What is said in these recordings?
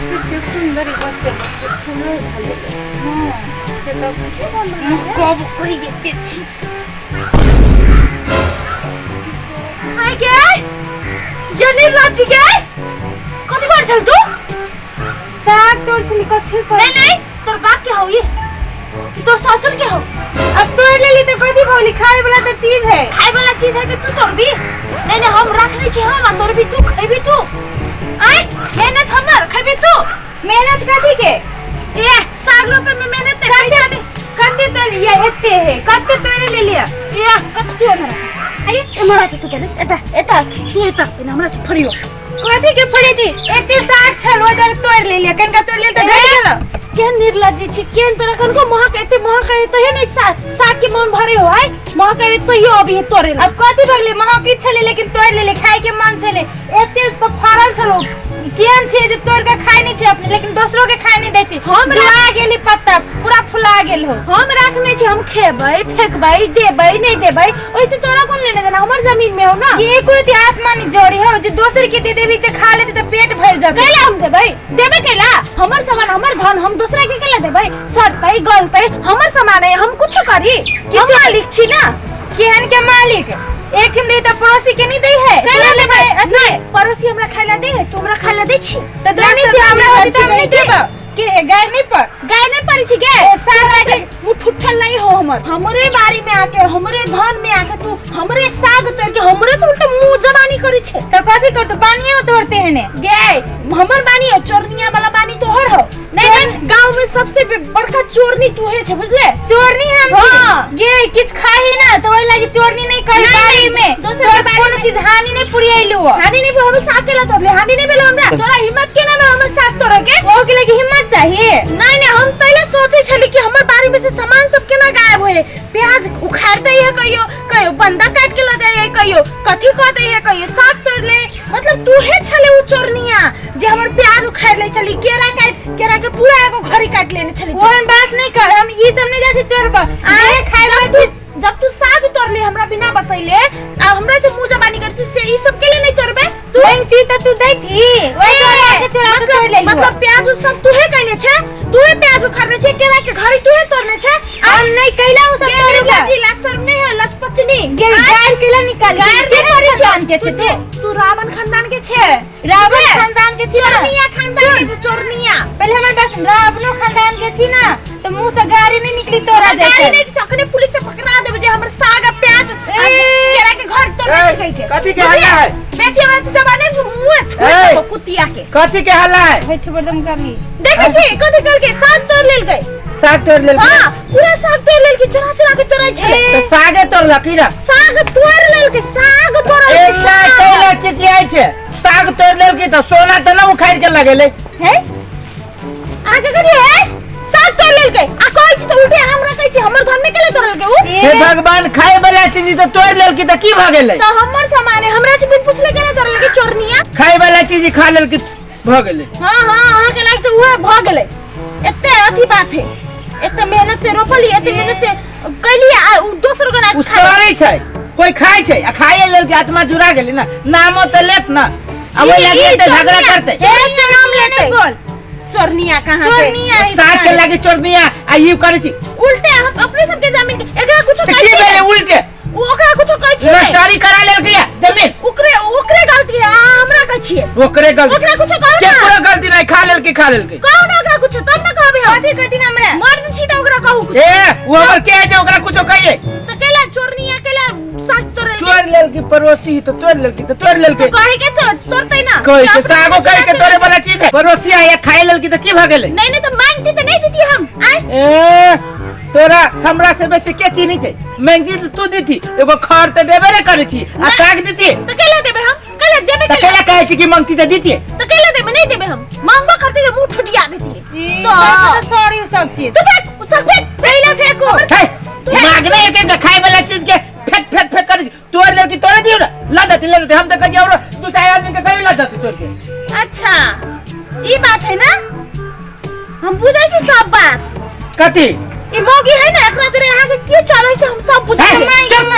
कते सुंदर ई बच्चा सुनल छलै। से तऽ कब कोई एते छी आइ गे ये निर्लज्ज गे, कथी कर छल तू? साग तोड़ छली, कथी कर? नहीं नहीं, तोर बाप के हौ ये, तोर ससुर के हौ। अब तोड़ लेली तो कथी भौली, खाए वाला तो चीज है। खाए वाला चीज है तो तू तोड़बी? नहीं नहीं, हम रखने छी हम, आ तोड़बी तू, खैबी तू? आय मेहनत हमर, खैबी तू? मेहनत कथी के? ए साग रोपे में मेहनत है, पैसा नहीं। कते तोड़ लिया एते है, कते तोड़ ले लिया? ए कते तू हमरा आइए, हमरा तू पहिले एता एता तू एता, एना हमरा से फरियो। कथी के फड़ी थी? एते साग छल, ओइ तोड़ ले लिया, कनका तोड़ ले त घट गेल। केहन निर्लज्ज छी, केहन तोरा कनको महक एते महक है तो नहीं साग के मन भरे हो आय महक है तो यो अभी तोरे ला। अब कथी भगले, महक छले लेकिन तोड़ ले, खाए के मन छले, एते तो फरल छलो। केहन छै जे तोड़ के खाय नहीं छै अपने, लेकिन दोसरो के खाय नहीं दै छै। हम जुआ गेली, पत्ता पूरा फुला गेल हो। हम रखने छी, हम खेबै फेकबै देबै नहीं देबै, ओइसे तोरा कोन लेने देना, हमर जमीन में हो ना। ये एको रति आत्मा नहीं जोड़ी हो जे दोसर के दे देबी त खा लेते त पेट भर जाबे। कैला हम देबै? देबै कैला? हमर सामान हमर धन हम दूसरा के कैला देबै? सड़तै गलतै हमर सामान है, हम कुछ करी, हम मालिक छी ना। केहन के मालिक? एक ठिम रही त पड़ोसी के नहीं दै है। कैला लेबै? नहीं, पड़ोसी हमरा खाय ला दे है, तू हमरा खाय ला दे छी? त जानी छी हमरा होती त हम नहीं देब के गाय नहीं पर। गाय नहीं पड़ी छी गे, साग लागे मुँह ठुठल नहीं हो हमर, हमरे बाड़ी में आके हमरे धन में आके तू हमरे साग तोड़ के हमरे से उल्टा मुंह जबानी करी छे। त कथी करतो, पानियो तोड़ते हैं ने गे? हमर बानी हो, चोरनिया वाला बानी तोहर हो। नहीं नहीं, गांव में सबसे बड़का चोरनी तू है छे, बुझले? चोरनी हम? हाँ। गे किछ खाही ना तो ओइ लागी चोरनी नहीं करी। नहीं, बाड़ी में दोसर तोर के बाड़ी कोनो में। चीज हानि नहीं पुरियाइलु। हानि नहीं भेल, हम साग केला तोड़ले, हानि नहीं भेल हमरा। तोरा हिम्मत केना में हमर साग तोड़े के? ओ के लागी हिम्मत चाहिए। नहीं नहीं, हम पहले सोचे छली कि हमर बाड़ी में से सामान सब केना गायब होए, प्याज उखाड़ दे है कहियो, कहियो बंदा काट के ल जाए है, कहियो कथी कह दे है, कहियो साग तोड़ ले। मतलब तू हे छले उ चोरनिया जे हमर प्याज उखाड़ ले छली, केरा काट, केरा के पूरा एगो घड़ी काट लेने छली। ओहन बात नहीं कर, हम ई सब नहीं जाछी चोरबा। आए खाए जब तू, जब तू साग तोड़ले हमरा बिना बतैले आ हमरा से मुंह जबानी कर से ई सब के लिए नहीं तोड़बे तू? मांगती त तू दैथी, ओइ चोरा के चोरा के तोड़ ले। मतलब प्याज उ सब तूहे कइने छे, तूहे प्याज उखाड़ने छे, केरा के घड़ी तूहे तोड़ने छे। हम नहीं कैला उ सब तोड़बा। जिला शर्म नहीं है लचपचनी। गे गार कैला निकाल गार के नहीं करी खानदान के तू छे? तू रावण खानदान के छे, रावण खानदान के छी ना? चोरनिया खानदान के छे, चोरनिया। पहले हमर पास रावणो खानदान के छी ना तो मुंह से गारी नहीं निकली तोरा गाड़ी जैसे। नहीं, सकने पुलिस से पकड़ा देबे जे हमर साग आ प्याज आ केरा के घर तोड़ ए, के कहि के। कथी के हल्ला है? बेसी हमरा से जबाने से मुंह छोड़ ए। देबो कुतिया के। कथी के हल्ला है? बैठ बदम करली। देखै छी कथी करके साग तोड़ लेल गए। साग तोड़ लेल? हां, पूरा साग तोड़ लेल के, चोरा चोरा के तोड़ै छलै। तऽ सागे तोड़लक की ना? साग तोड़ लेल के, साग तोड़ल ए के माय, साग। कैला चिचियाइ छै? साग तोड़ लेल की तऽ सोना तऽ न उखाड़ि के लगेलै है आगे कथी है? साग तोड़ लेल के आ कहै छी तऽ उल्टे हमरा कहै छी हमर घर में केला तोड़ल के उ। हे भगवान, खाए वाला चीज तऽ तोड़ लेल की तऽ की भऽ गेलै? तऽ हमर सामान है, हमरा से बिन पुछले केला तोड़ल के चोरनिया? खाए वाला चीज खा लेल की भऽ गेलै? हाँ हाँ, अहाँ के लायक तऽ उहे भऽ गेलै। एते अथी बात है, एते मेहनत से रोपली, एते मेहनत से कैली आ उ दोसर गोरा उ सड़ै छै, कोई खाइ छै आ खाए लेल के आत्मा जुड़ा गेलै ना, नामो तऽ लेत ना, आ ओहि लागी एते झगड़ा करतै। ए नाम लेतै बोल। चोरनिया कहाँ के? चोरनिया है। साग के लागी चोरनिया आ ई करै छी? उल्टे हम अपने सबके जमीन के एकरा कुछो तऽ कहै की छी भेलै उल्टे? उ ओकरा कुछो कहै छी नहि। रजिस्ट्री करा लेलकै या जमीन। ओकरे ओकरे गलती है, अहाँ हमरा कहै छियै। ओकरे गलती। ओकरा कुछो कहू ना। केकरो गलती नहीं, खा लेलकै खा लेलकै। कहू ना ओकरा कुछो तब ना कहबै हम। कथी कथी हमरा? मर्द छी तऽ ओकरा कहू कुछो। ए वो हमर के है जे ओकरा कुछो कहिए? तऽ केला चोरनिया केला साग तोड़ल? चोर लेलकै पड़ोसी तो तोड़ लेलकै तो तोड़ लेलकै। कहे के तो तोड़तै ना। कहै छै अपने सागो चोरा कहि के के तोड़े वाला चीज है? पड़ोसी आया खाए लेलकै तऽ की भऽ गेलै? नहीं नहीं, तऽ मांगती तऽ नहीं देती हम आय। ए तोरा हमरा से बेसी के चीनी छै? महंगी तऽ तू दीथी, एगो खर तऽ देबे ने करै छी आ साग दीती। तऽ केला देबै हम? केला देबै? तऽ केला केला कहै छी कि मंगती तऽ दीती? तऽ केला देबै? नहीं देबै हम, मांगबो करते तऽ मुंह ठुटिया देती। तो सॉरी सब चीज तू फेंक सब, फेंक पहले फेंको। हे मांगने एक एक खाए वाला चीज के फेंक फेंक फेंक कर तोड़ लेलकै, तोड़े दियौ ना, ल जाती ल जाती, हम तऽ कहै छियै औरो दू चारि आदमी के कहियो ल जाती तोड़ के। अच्छा ई बात है ना, हम बुझै छी सब बात। कथी? ई मौगी है ना, एकरा तोरे अहाँ के की चलै छै हम सब बुझै हे, छी। चुप।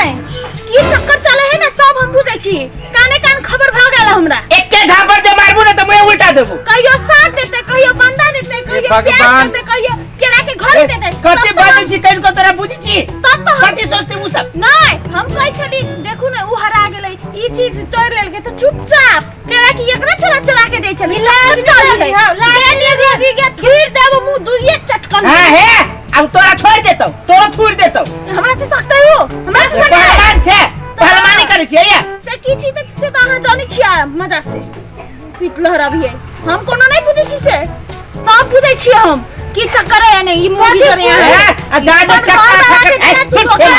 की चक्कर चलै है ना सब हम बुझै छी, काने कान खबर भऽ गेल हमरा। एके झापड़ जे मारबू ने तऽ मुँहे उल्टा देबू। कहियो साग देते, कहियो बंदा देतै, कहियो प्याज भगवान। देतै, कहियो केरा के घर देतै। कथी तब तऽ बाजै छी कनि को तोरा बुझै छी? तब तऽ हम कथी सोचते उ सब? नहि, हम कहै छली देखू ने उ हरा गेलै, ई चीज तोड़ि लेलकै तऽ चुपचाप केरा की एकरा चोरा चोरा के दै छली। लाज चल नहि है। हौ, लाज गेली दीदी के थुरि देब मुँह दुइये चटकन। हां हे, अब तोरा छोड़ देतौ, तोरा थूर देतौ। हमरा से सकतै हो, हमरा से सकतै। पहलवान छै, पहलवानी करै छियै या? से की छी तऽ से तऽ अहाँ जानै छियै, मजा से पीट लहरबियै। हम कोनो नहि बुझै छी, से सब बुझै छियै हम की चक्कर है। नहीं ई मुँह करे हे, आ जा जा चक्का खा के ए, सुन, सुन।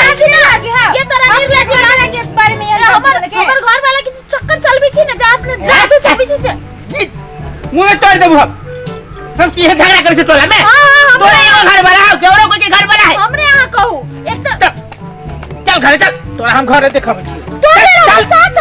ये तोरा निर्लज घर के बारे में हमर हमर घर वाला के चक्कर चलबै छी ने, जा अपने जादू चलबै छी से। जी, मुंह में तोड़ देबू हम। सब चीज झगड़ा करै छै टोला में। हाँ, हाँ, तोरा हमरे एगो घर वाला हौ, केवरो कोई के घर वाला है। हमरे अहाँ कहू एक तऽ चल, चल घरे चल, तोरा हम घरे देखबै छी। तोरे चल। साथ